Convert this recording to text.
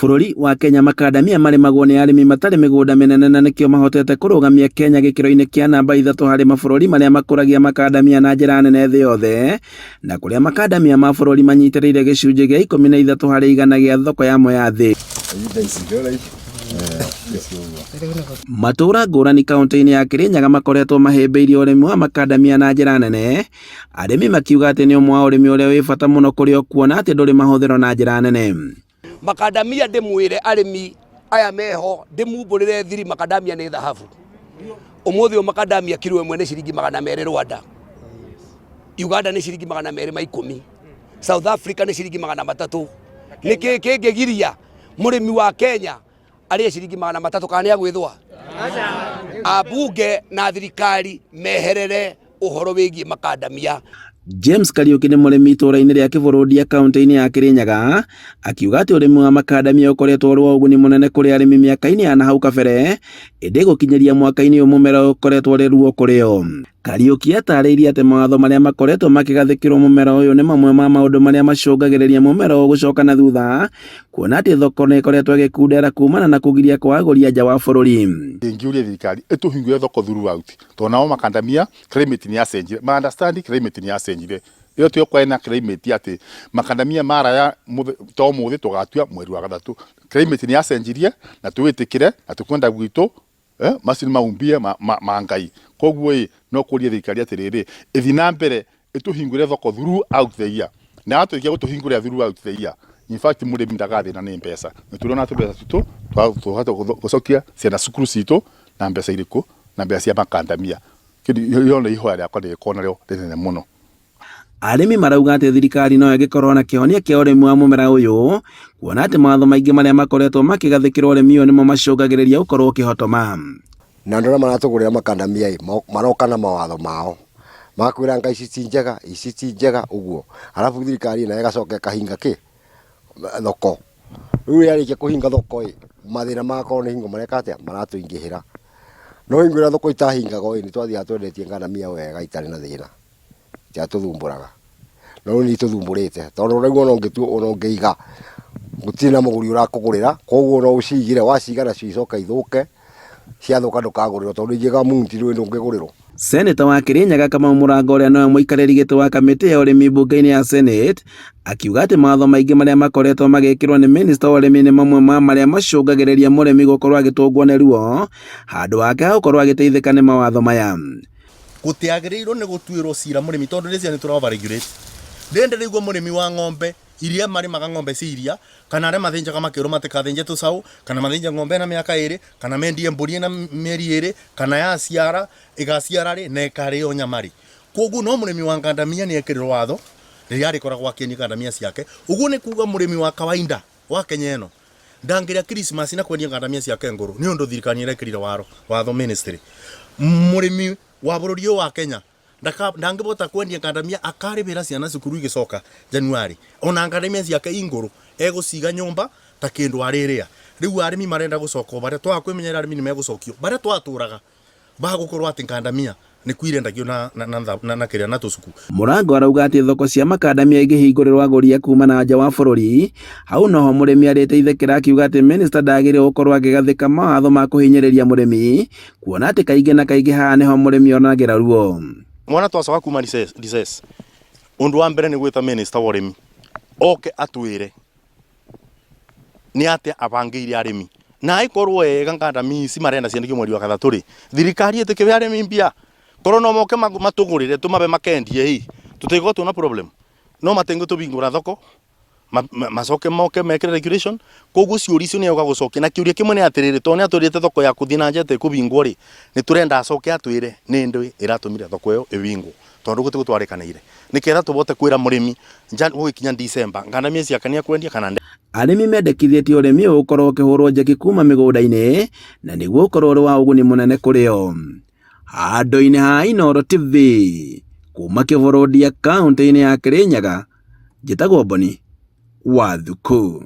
Bũrũri wa Kenya makandamia marĩmagwo nĩ arĩmi matarĩ mĩgũnda mĩnene na nĩkĩo mahotete kũrũgamia Kenya gĩkĩro-inĩ kĩa namba ithatũ harĩ mabũrũri marĩa makũragia makandamia na njĩra nene thĩ yothe, na kũrĩa makandamia ma bũrũri manyitĩrĩire gĩcunjĩ gĩa 13 harĩ igana gĩa thoko yamo ya thĩ. Matũũra ngũrani kaũntĩ-inĩ ya Kĩrĩnyaga makoretwo mahĩmbĩirie ũrĩmi wa makandamia na njĩra nene, arĩmi makiuga atĩ nĩ ũmwe wa ũrĩmi ũrĩa wĩ bata mũno kũrĩ o kuona atĩ ndũrĩ mahũthĩro na njĩra nene. Makandamia ndĩmwĩre arĩmi aya meho ndĩmumbũrĩre thiri, makandamia nĩ thahabu. Ũmũthĩ ũyũ makandamia kiro ĩmwe nĩ ciringi 200 Rwanda, Uganda nĩ ciringi 210, South Africa nĩ ciringi 300. Nĩkĩ kĩngĩgiria mũrĩmi wa Kenya arĩe ciringi 300 kana nĩ agwĩthwa? Ambunge na thirikari meherere ũhoro wĩgiĩ makandamia. James Kariũki nĩ mũrĩmi itũũra-inĩ rĩa Kĩbũrũndia kaũntĩ-inĩ ya Kĩrĩnyaga, akiuga atĩ ũrĩmi wa makandamia ũkoretwo ũrĩ wa ũguni mũnene kũrĩ arĩmi mĩaka-inĩ ya nahau kabere, ĩndĩ gũkinyĩria mwaka-inĩ ũyũ mũmera ũyũ ũkoretwo ũrĩ ruo kũrĩ o. Kariũki atarĩirie atĩ mawatho marĩa makoretwo makĩgathĩkĩrwo mũmera ũyũ nĩ mamwe ma maũndũ marĩa macũngagĩrĩria mũmera ũyũ gũcoka na thutha, kuona atĩ thoko nĩ ĩkoretwo ĩgĩkundera kumana na kũgiria kwa agũri a nja wa bũrũri. Ingĩũria thirikari ĩtũhingũre thoko throughout tondũ nao makandamia climate nĩ yacenjire, ma understand climate nĩ yacenjire. Ĩyo tiyo kwarĩ na climate atĩ makandamia maraya ta ũmũthĩ tũgatua mweri wa gatatũ. Climate nĩ yacenjirie na tũwĩtĩkĩre na tũkwenda gwitũ eh, macio nĩ maumbie ma, ma, ma Ngai. Koguo ĩ no kũria thirikari atĩrĩrĩ, ĩthiĩ na mbere ĩtũhingũre thoko throughout the year, na yatũrĩkia gũtũhingũrĩra throughout the year, in fact mũrĩmi ndagathĩna nĩ mbeca, nĩ tũrona tũmbeca twitũ tũhota gũcokia ciana cukuru citũ na mbeca irĩkũ, na mbeca cia makandamia. Ĩyo nĩ ihoya rĩakwa rĩgĩkorwo narĩo rĩnene mũno. Arĩmi marauga atĩ thirikari no ĩngĩkorwo na kĩhonia kĩa ũrĩmi wa mũmera ũyũ, kuona atĩ mawatho maingĩ marĩa makoretwo makĩgathĩkĩrwo ũrĩmi ũyũ nĩmo macũngagĩrĩria ũkorwo ũkĩhotoma. Na andũ arĩa maratũgũrĩra makandamia ĩ, maroka na mawatho mao, magakwĩra anga ici ti njega, ici ti njega ũguo, arabu thirikari nayo ĩgacoka ĩkahinga kĩ? Thoko. Rĩu yarĩkia kũhinga thoko ĩ, mathĩna magakorwo nĩ hingo mareka atĩa? Maratũingĩhĩra. No hingo ĩrĩa thoko itahingagwo ĩ, nĩ twathiaga twendetie ngandamia wega itarĩ na thĩna. Itiatũthumbũraga. No rĩu nĩ itũthumbũrĩte tondũ rĩu ona ũngĩtua ona ũngĩiga gũtirĩ na mũgũri ũrakũgũrĩra, koguo no ũcigire, waciga nacio icoke ithũke, ciathũka ndũkagũrĩrwo tondũ ingĩgamunti ndũĩ ndũngĩgũrĩrwo. Seneta wa Kirinyaga Kamau Mũrango ũrĩa nowe mũikarĩri gĩtĩ wa kamĩtĩ ya ũrĩmi mbunge-inĩ ya Senate akiuga atĩ mawatho maingĩ marĩa makoretwo magĩkĩrwo nĩ minista wa ũrĩmi nĩ mamwe ma marĩa macũngagĩrĩria mũrĩmi gũkorwo agĩtũngwo nĩ ruo handũ hake ha gũkorwo agĩteithĩka nĩ mawatho maya. Gũtiagĩrĩirwo nĩ gũtuĩrwo cira mũrĩmi tondũ rĩciria nĩ tũra over regulate. Ndĩrĩ ndĩraigua mũrĩmi wa ng'ombe iria marĩmaga ng'ombe cia iria kana arĩa mathĩnjaga makĩrwo matikathĩnje tũcaũ kana mathĩnje ng'ombe ĩna mĩaka ĩrĩ kana mendie mbũri ĩna mĩeri ĩrĩ kana yaciara ĩgaciara rĩ na ĩkarĩo nyama rĩ. Koguo no mũrĩmi wa ngandamia nĩ ekĩrĩrwo watho rĩrĩa arĩkoragwo akĩendia ngandamia ciake. Ũguo nĩ kuga mũrĩmi wa kawaida wa Kenya ĩno ndangĩrĩa Christmas na kwendia ngandamia ciake ngũrũ nĩ ũndũ thirikari nĩ ĩrekĩrire waro watho ministry. Mũrĩmi wa bũrũri ũyũ wa Kenya ndaka ndangĩbota kwendia ngandamia akarĩbĩra ciana cukuru igĩcoka January ona ngandamia ciake i ngũrũ egũciga nyũmba ta kĩndũ arĩrĩa. Rĩu arĩmi marenda gũcoka o barĩa twaga kwĩmenyerera arĩmi nĩ megũcokio barĩa twatũraga. Bagũkorwo atĩ ngandamia nĩkuo irendagio na, na, na, na, na kĩrĩa na tũcuku. Mũrango arauga atĩ thoko cia makandamia ingĩhingũrĩrwo agũri a kuma na nja wa bũrũri, hau noho mũrĩmi arĩteithĩkĩra akiuga atĩ minista ndagĩrĩirwo gũkorwo akĩgathĩka mawatho ma kũhinyĩrĩria mũrĩmi, kuona atĩ kaingĩ na kaingĩ haha nĩho mũrĩmi onagĩra ruo. Mwana twacoka kuma recess, recess, ũndũ wa mbere nĩ gwĩta minister wa ũrĩmi oke atwĩre nĩ atĩa abangĩire arĩmi na angĩkorwo ega ngandami ici marenda ciandĩkio mweri wa gatatũ rĩ, thirikari ĩtĩkĩre arĩmi mbia korwo no moke matũgũrĩre tũmabe makendie ĩ tũtingĩkorwo twĩna problem no matingĩtũbingũra thoko macoke moke mekĩre regulation. Koguo ciũria icio nĩ egũka gũcokia na kĩũria kĩmwe nĩ atĩrĩrĩ, tondũ nĩ atwĩrĩte thoko ya kũthiĩ na nja ĩtekũbingwo rĩ, nĩ tũrenda acoke atwĩre nĩ ndĩ ĩratũmire thoko ĩyo ĩbingwo tondũ gũtirĩ twarĩkanĩire nĩketha tũbote kwĩra mũrĩmi gũgĩkinya December ngandamia ciake nĩ ekwendia kana nde. Arĩmi mendekithĩtie ũrĩmi ũyũ ũkorwo ũkĩhũrwo njeki kuma mĩgũnda-inĩ na nĩguo ũkorwo ũrĩ wa ũguni mũnene kũrĩ o. Handũ-inĩ ha Inooro TV, kuma Kĩbũrũndia kauntĩ-inĩ ya Kĩrĩnyaga, njĩtagwo Boni wa Thukũ.